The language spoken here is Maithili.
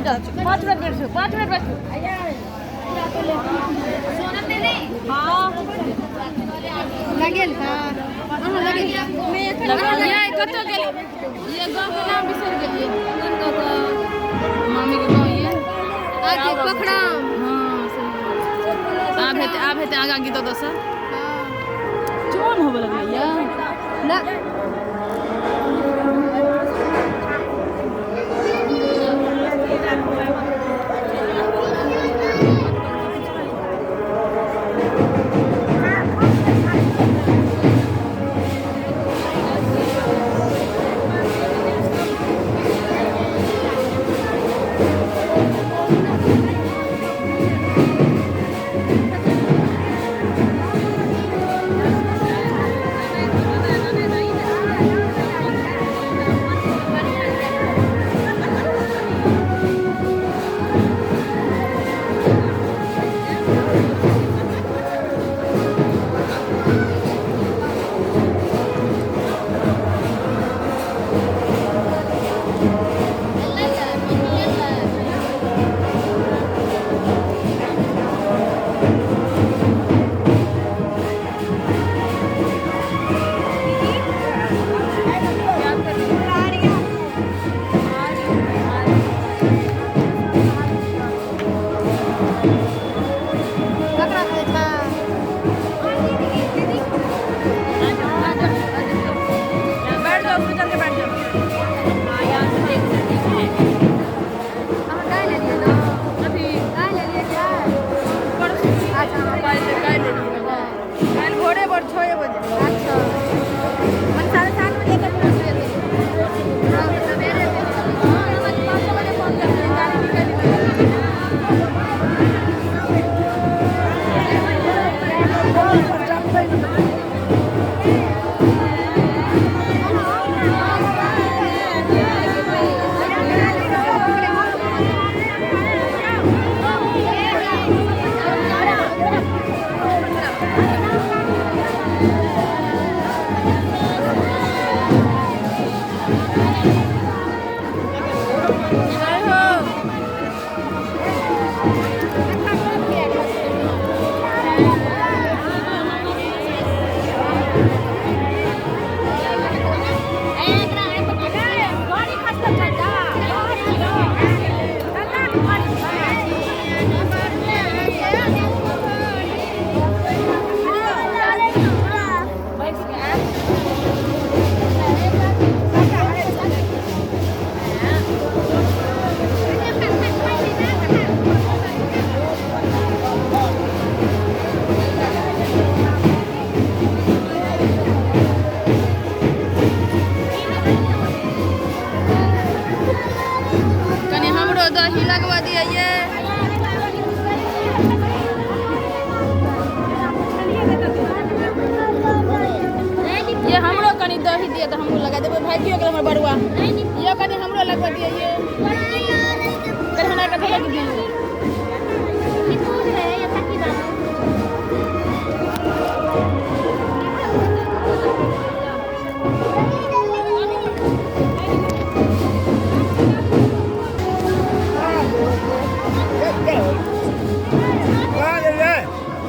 जाओ, 5 मिनट बैठो, 5 मिनट बैठो। हाँ लगेल का अहाँ लगेल। ये कतऽ गेल? ये गाँव के नाम बिसरि गेलियै। कोन गाँव का? मामी के गाँव ये आगे पोखराम। हाँ सही। आब हेतै, आब हेतै आगाँ गीत दोसर। चोन होबऽ लगलैया ना। ककरा कहै छै? बैठ जाओ, उसमें चल के बैठ जाओ। अहाँ गाय लेलियै ने? अभी गाय लेलियै क्या? अच्छा, काल्हि काल्हि काल्हि भोरे भोर 6 बजे। अच्छा, मन 7:30 बजे तक पहुँच जेतै। हाँ, सवेरे। हाँ, हम 5 बजे फोन करलियै, गाड़ी निकलि गेलै। जय हो। कनि हमरो दही लगवा दिअ ये। ये हमरो कनि दही दिअ तऽ हमहूँ लगा देबै। भागियो गेल हमर बड़ुआ। ये कनि हमरो लगवा दिअ ये। कनि हमरा के झलक दियौ।